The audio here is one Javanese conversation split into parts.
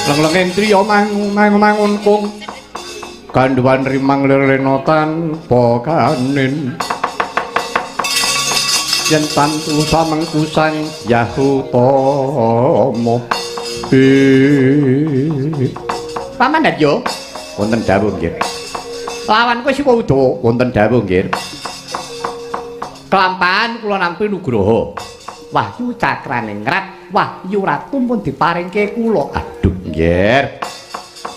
Leng-lenging triya mangun kung kandhuwan rimang lir-lena tanpa kanin. Yen tantu samengkusang Yahutama. Paman Daryo, wonten dawuh nggih. Lawan kowe Siwa Udawa, wonten dawuh nggih. Kelampahan kula nampi nugroho. Wahyu Cakraningrat, wahyu ratu pun diparingke kula. Aduh, nggih.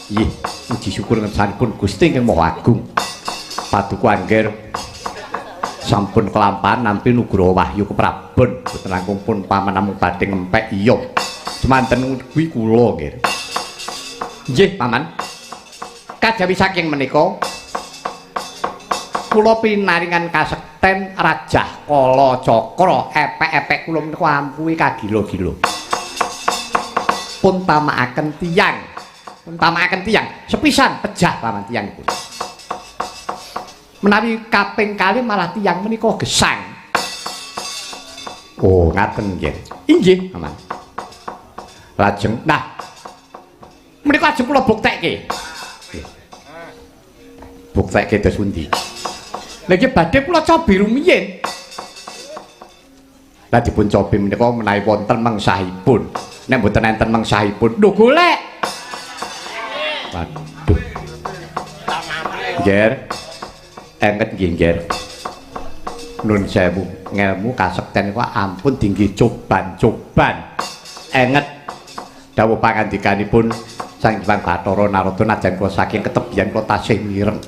Nggih, muji syukur ngersanipun Gusti ingkang Maha Agung. Paduka angger sampun kelampahan nampi nugroho wahyu keprabon. Boten langkung pun paman namung badhe ngempek iya. Semanten kuwi kula nggih. Nggih, Paman. Kajawi saking menika kula pinaringan kasekten Rajah Kala Cakra epek-epek kula menika ampuhi kagila-gila. Pun tamakaken tiyang. Pun tamakaken tiyang. Sepisan pejah paman tiyangipun. Menawi kaping kalih malah tiyang menika gesang. Oh, ngaten nggih. Inggih, Paman. Lajeng, nah menika ajeng kula buktekke. Nggih. Buktekke dos pundi? Lha iki badhe kula cobi rumiyin. Lah dipun cobi menika menawi wonten mengsahipun. Nek mboten enten mengsahipun, lho golek. Waduh. Ngger. Enget nggih, Ngger. Nun sewu, ngelmu kasekten kok ampun dinggi coban-coban. Enget dawuh pangandikanipun Sang Hyang Bathara Narada najan kula saking ketebian kula tasih mireng.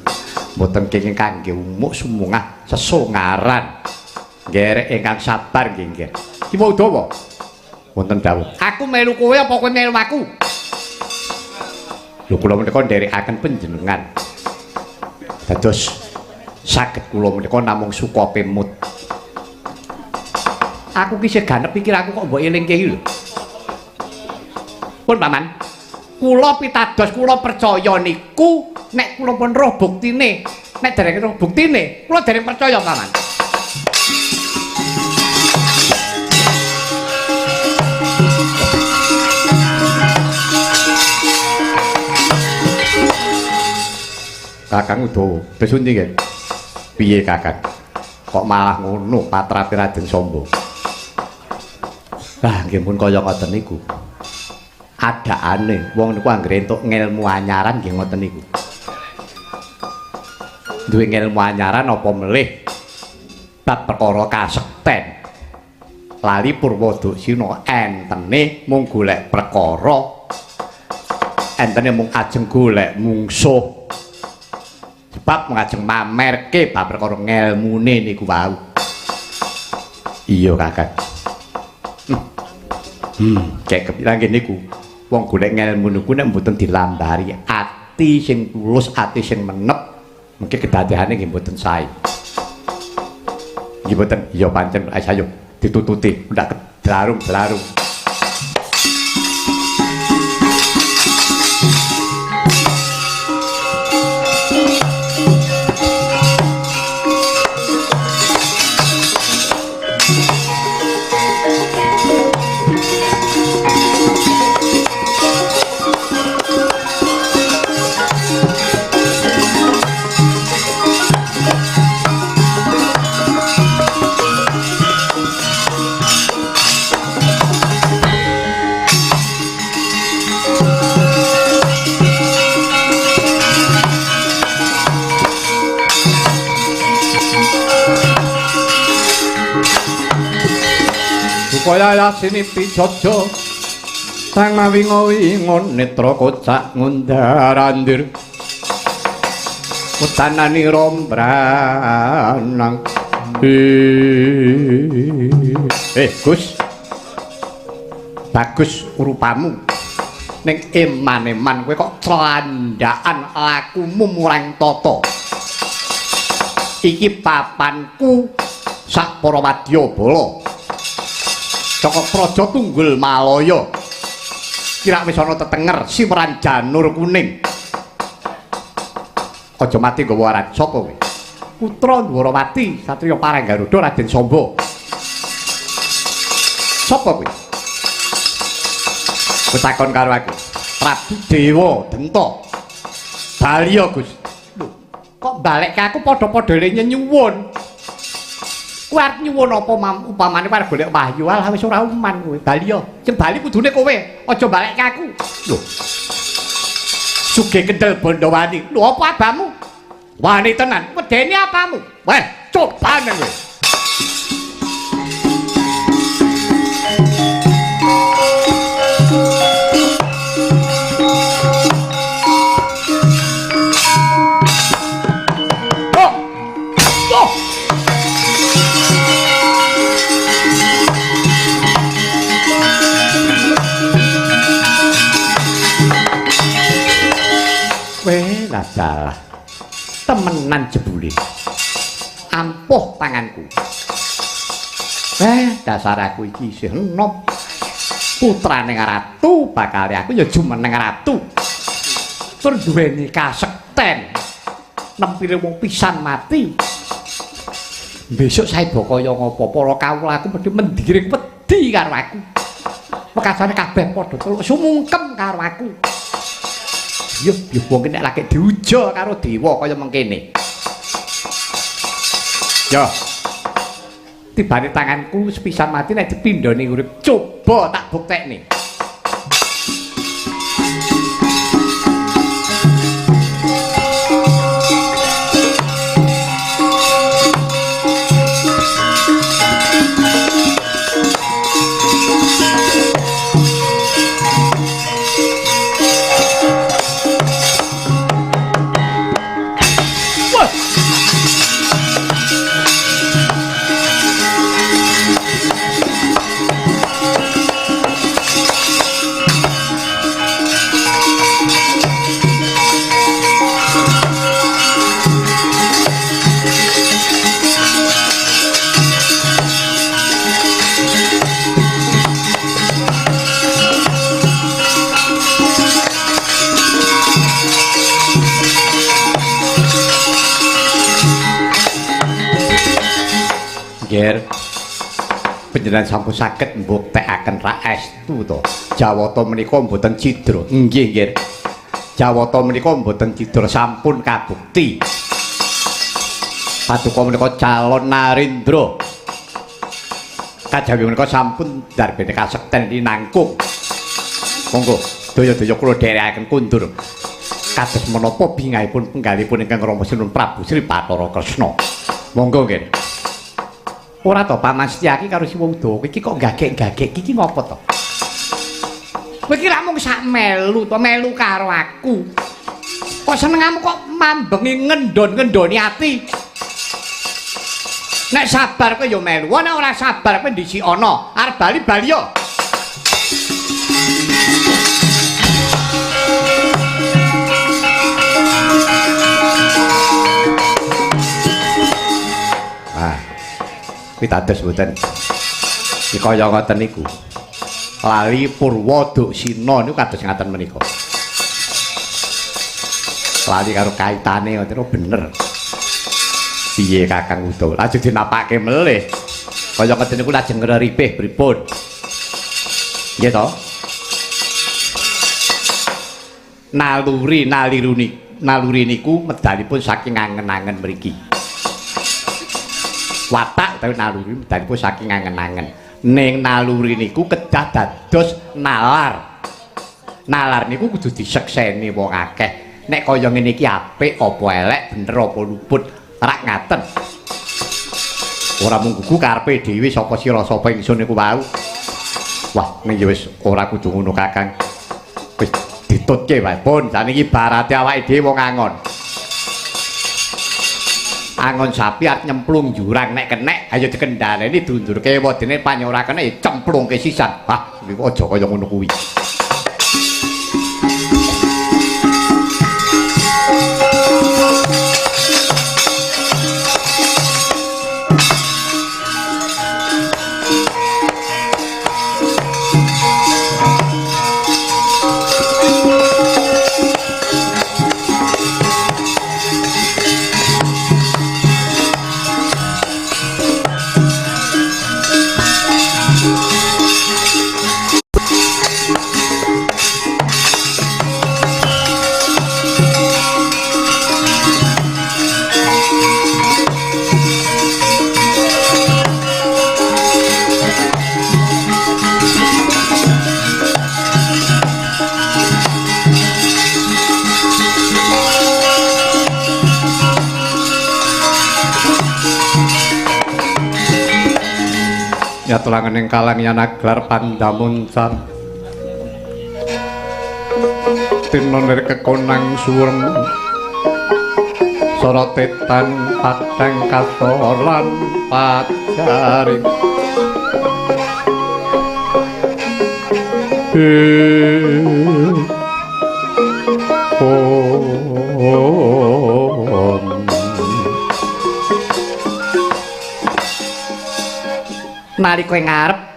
Mboten kenging kangge umuk sumungah sesongaran. Ngerek ingkang sabar nggih, Nggih. Ki Udawa. Wonten dawuh. Aku melu kowe apa kowe melu aku? Lho kula menika nderekaken panjenengan. Dados saged kula menika namung suka pemut. Aku ki isih ganep pikir aku kok mbok elingke iki lho. Pun Paman. Kula pitados kula percaya niku nek kula pun roh buktine. Nek dereng roh buktine, kula dereng percaya Paman. Kakang Udawa, wis pundi nggih? Piye Kakang? Kok malah ngono patrape Raden Samba? Lah nggih pun kaya ngoten niku. Adaane wong niku anggere entuk ngelmu anyaran nggih ngoten niku. Duwe ngelmu anyaran apa melih bab perkara kasekten. Lali Purwodaksina entene mung golek perkara, entene mung ajeng golek mungsuh. Sebab mung ajeng mamerke bab perkara ngelmune niku wau. Iya Kakang. Kek kepiye niku? Wong golek ngelmu niku nek mboten dilambari ati sing tulus, ati sing menep, mengke kedadeyane nggih mboten sae. Nggih mboten, iya pancen ayo ditututi, ndak kedlarung-dlarung. Supaya yasiniti jaja tang mawinga-winga netra kocak ngundar-andir utanani rombranang. Gus, bagus rupamu ning eman-eman kowe kok clandaan lakumu murang tata. Iki papanku sak para wadyabala Caka Praja Tunggul Malaya. Kira wis ana tetenger siweran janur kuning. Aja mati nggawa aran. Sapa kowe? Putra Dwarawati, satriya Parang Garuda Raden Samba. Sapa kowe? Kowe takon karo aku. Prabu Dewa Denta. Bali ya, Gus. Lho, kok balekke aku padha-padha le nyenyuwun. Kowe arep nyuwun apa upamane kowe arep golek wahyu, alah wis ora uman kowe. Bali ya. Sing bali kudune kowe, aja balekke aku. Lho. Sugih kendel Bandawani. Lho apa abamu? Wani tenan. Wedeni apamu? Weh, cobane kowe. Oh. Oh. Weh, lah salah. Temenan jebule. Ampuh tanganku. Dasar aku iki isih enom. Putrane ratu, bakale aku ya jumeneng ratu. Tur duweni kasekten. Nempile wong pisan mati. Besok saeba kaya ngapa para kawula aku mesti mendiring wedi karo aku. Wekasane kabeh padha teluk sumungkem karo aku. Yuh, yuh wong nek lagi diuja karo dewa kaya mengkene. Yo. Tibane tanganku sepisan mati nek dipindhone urip, coba tak buktekne. Nggih. Panjenengan sampun saged mbuktekaken raestu to. Jawata menika mboten cidra. Nggih, nggih. Jawata menika mboten cidra sampun kabukti. Paduka menika calon Narendra. Kajawi menika sampun darbene kasekten linangkung. Monggo daya-daya kula dherekaken kundur. Kados menapa bingahipun penggalipun ingkang Rama Sinuwun Prabu Sri Bathara Kresna. Monggo nggih. Ora to Paman Setyaki karo Siwa Udawa iki kok gagek-gagek iki ngopo to? Kowe iki lak mung sak melu to, melu karo aku. Kok senengamu kok mambengi ngendon-ngendoni ati? Nek sabar kowe ya melu, nek ora sabar kowe ndhisik ana, arep bali bali yo. Pitados mboten. Iki kaya ngoten niku. Lali Purwa Duksina niku kados ngaten menika. Lali karo kaitane ngoten bener. Piye Kakang Udawa? Lajeng dinapake melih. Kaya ngoten niku lajeng ngreripih pripun? Nggih to? Naluri naliruni naluri niku medalipun saking angen-angen mriki. Watak utawi naluri medalipun saking angen-angen. Ning naluri niku kedah dados nalar. Nalar niku kudu disekseni wong akeh. Nek kaya ngene iki apik apa elek, bener apa luput, rak ngaten. Ora mung gugu karepe dhewe sapa sira sapa ingsun niku wau. Wah, ning ya wis ora kudu ngono Kakang. Wis ditutke wae. Pun saniki barate awake dhewe wong angon. Angon sapi arep nyemplung jurang nek kenek ayo dikendhaleni diundurke wedene pan ora kenek ya cemplungke sisan. Wah, niku aja kaya ngono kuwi. Jatulangening kalangyan aglar pandamuncal tinonir kekonang surem sorotetan padang kasoran pajaring. Nalika ing ngarep